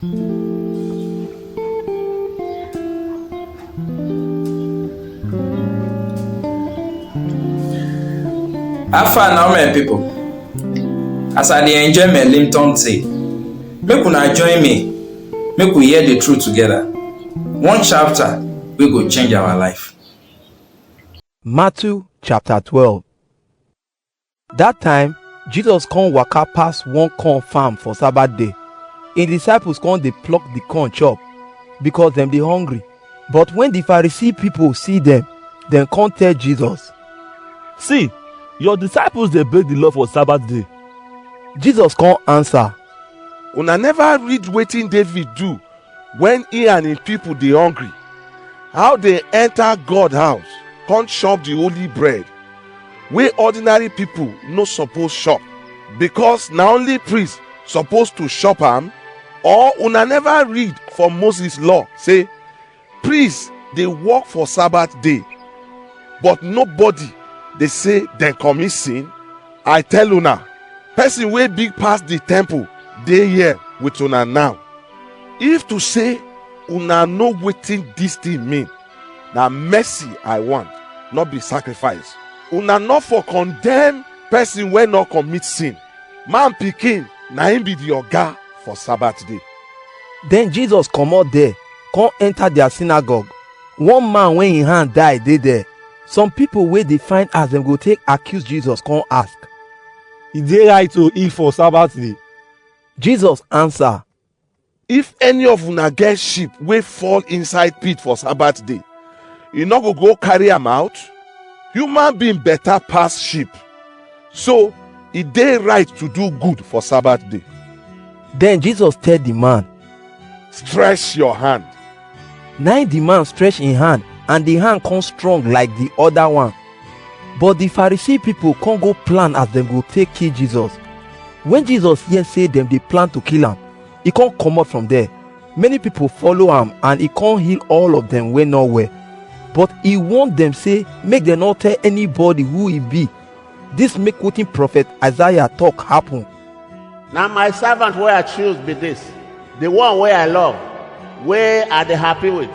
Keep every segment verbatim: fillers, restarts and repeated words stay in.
How far now, my people? As I dey enjoy my Limton tea, make una join me, make we hear the truth together. One chapter wey go change our life. Matthew chapter twelve. That time, Jesus come waka pass one corn farm for Sabbath day. Him disciples come dey pluck the corn chop because dem dey hungry. But when the Pharisee people see dem, dem come tell Jesus, "See, your disciples dey break the law for Sabbath day." Jesus come answer, "Una never read wetin David do when he and him people dey hungry? How dem enter God house, come chop the holy bread wey ordinary people no suppose chop, because na only priest suppose to chop am? Or una never read for Moses law say, 'Priests dey work for Sabbath day, but nobody dey say dem commit sin'? I tell una, person wey big pass the temple dey here with una now. If to say una know wetin this thing mean, na mercy I want, no be sacrifice. Una no for condemn person wey no commit sin. Man pikin na him be the oga for Sabbath day." Then Jesus comot there, come enter their synagogue. One man wey him hand die dey there. Some people wey dey find as dem go take accuse Jesus come ask, "E dey right to heal for Sabbath day?" Jesus answer, "If any of una get sheep wey fall inside pit for Sabbath day, e no go go carry am out? Human being better pass sheep. So e dey right to do good for Sabbath day." Then Jesus tell the man, "Stretch your hand." Na im the man stretch him hand, and the hand come strong like the other one. But the Pharisee people come go plan as dem go take kill Jesus. When Jesus hear say dem dey plan to kill am, he come comot from there. Many people follow am, and he come heal all of them wey no well. But he warn them say make dem no tell anybody who he be. This make wetin prophet Isaiah talk happen. "Na my servant wey I choose be this, the one wey I love, wey I dey happy with.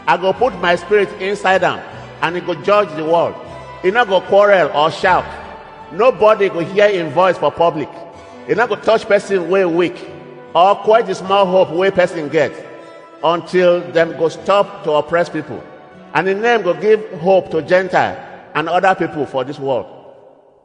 I go put my spirit inside am, and he go judge the world. He no go quarrel or shout. Nobody go hear him voice for public. He no go touch person wey weak or quench the small hope wey person get, until dem go stop to oppress people. And him name go give hope to Gentile and other people for this world."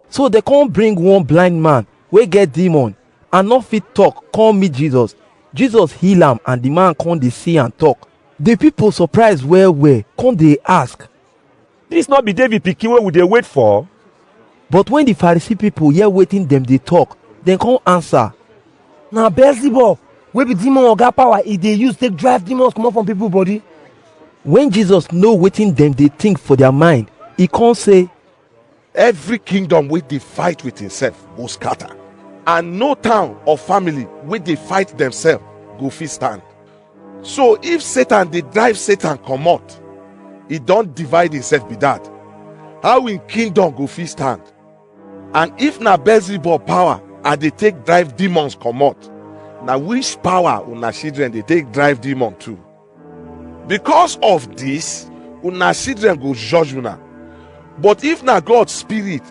So they come bring one blind man wey get demon and no fit talk come meet Jesus. Jesus heal am, and the man come dey see and talk. The people surprise well well, come dey ask, "This no be David pikin wey we dey wait for?" But when the Pharisee people hear wetin dem dey talk, dem come answer, "Na Beelzebub, wey be demon oga power, e dey use take drive demons comot from people body." When Jesus know wetin dem dey think for their mind, he come say, "Every kingdom wey dey fight with himself go scatter, and no town or family wey dey fight themselves go fit stand. So if Satan dey drive Satan comot, e don divide himself be that. How him kingdom go fit stand? And if na Beelzebub power I dey take drive demons comot, na which power una children dey take drive demon too? Because of this, una children go judge una. But if na God spirit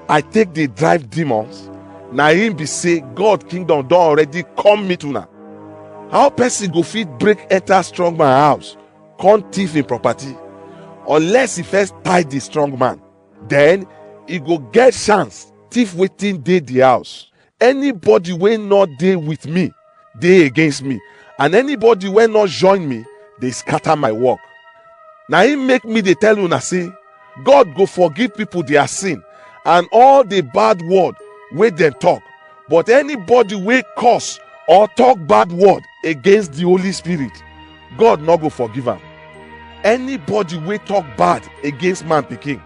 I take dey drive demons, na him be say God kingdom don already come meet una. How person go fit break enter strong man house, come thief him property, unless he first tie the strong man? Then he go get chance thief wetin dey the house. Anybody wey no dey with me dey against me, and anybody wey no join me dey scatter my work. Na him make me dey tell una say God go forgive people their sin and all the bad word wey dem talk. But anybody wey curse or talk bad word against the Holy Spirit, God no go forgive am. Anybody wey talk bad against man pikin,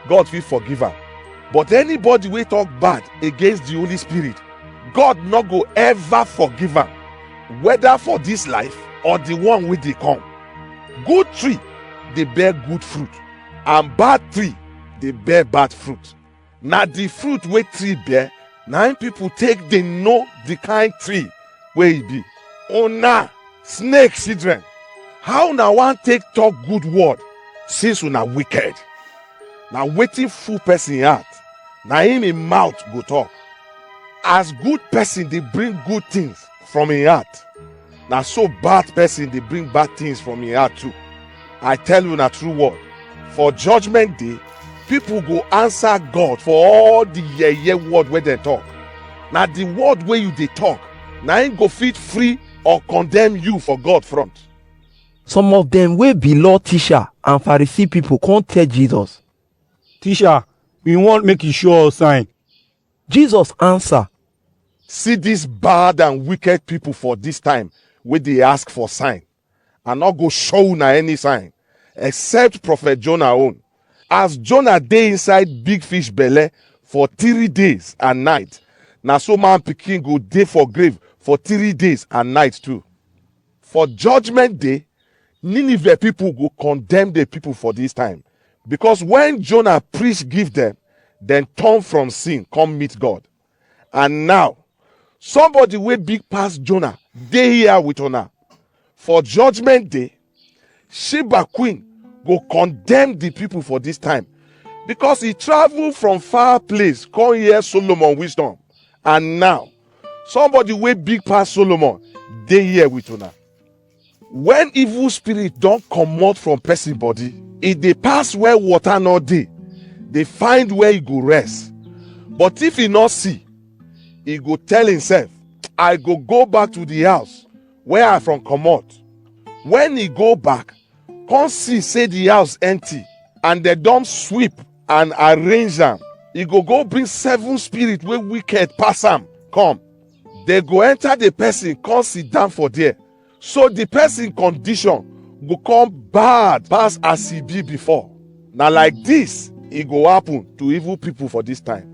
God fit forgive am. But anybody wey talk bad against the Holy Spirit, God no go ever forgive am, whether for this life or the one wey dey come. Good tree dey bear good fruit, and bad tree dey bear bad fruit. Na the fruit wey tree bear, na im people take dey know the kind tree wey e be. Una Snake children, how una wan take talk good word since una wicked? Na wetin full person heart, na him him mouth go talk. As good person dey bring good things from him heart, na so bad person dey bring bad things from him heart too. I tell una true word, for judgment day, people go answer God for all the yeye word wey dem talk. Na the word wey you dey talk, na him go fit free or condemn you for God front. Some of dem wey be law teacher and Pharisee people come tell Jesus. Teacher, we want make you show us sign. Jesus answer. See these bad and wicked people for this time wey dey ask for sign. I no go show una any sign except prophet Jonah own. As Jonah dey inside big fish belle for three days and night, na so man pikin go dey for grave for three days and night too. For judgment day, Nineveh people go condemn the people for this time, because when Jonah preach give them, dem turn from sin come meet God. And now, somebody wey big pass Jonah dey here with una. For judgment day, Sheba queen go condemn the people for this time, because he travel from far place come hear Solomon wisdom. And now, somebody wey big pass Solomon dey here with una. When evil spirit don comot from person body, e dey pass where water no dey, dey find where e go rest. But if e no see, e go tell himself, "I go go back to the house where I from comot." When e go back, come see say the house empty, and dem don sweep and arrange am. E go go bring seven spirit wey wicked pass am come. Dem go enter the person come sit down for there. So the person condition go come bad pass as e be before. Na like this e go happen to evil people for this time.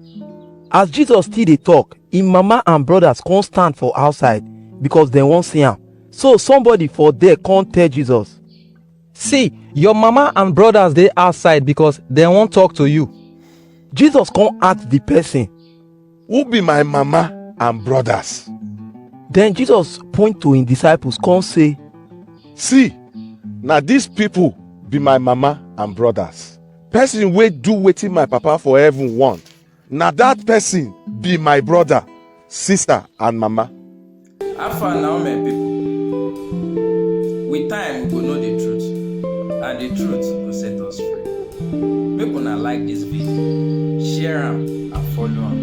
As Jesus still dey talk, him mama and brothers come stand for outside because dem wan see am. So somebody for there come tell Jesus. See, your mama and brothers dey outside because dem wan talk to you. Jesus come ask the person. Who be my mama and brothers? Then Jesus point to him disciples come say. See, na these people be my mama and brothers. Person wey do wetin my papa for heaven want, na that person be my brother, sister and mama. How far now, my people? With time, we go know the truth, and the truth go set us free. Make una like this video, share am, and follow am.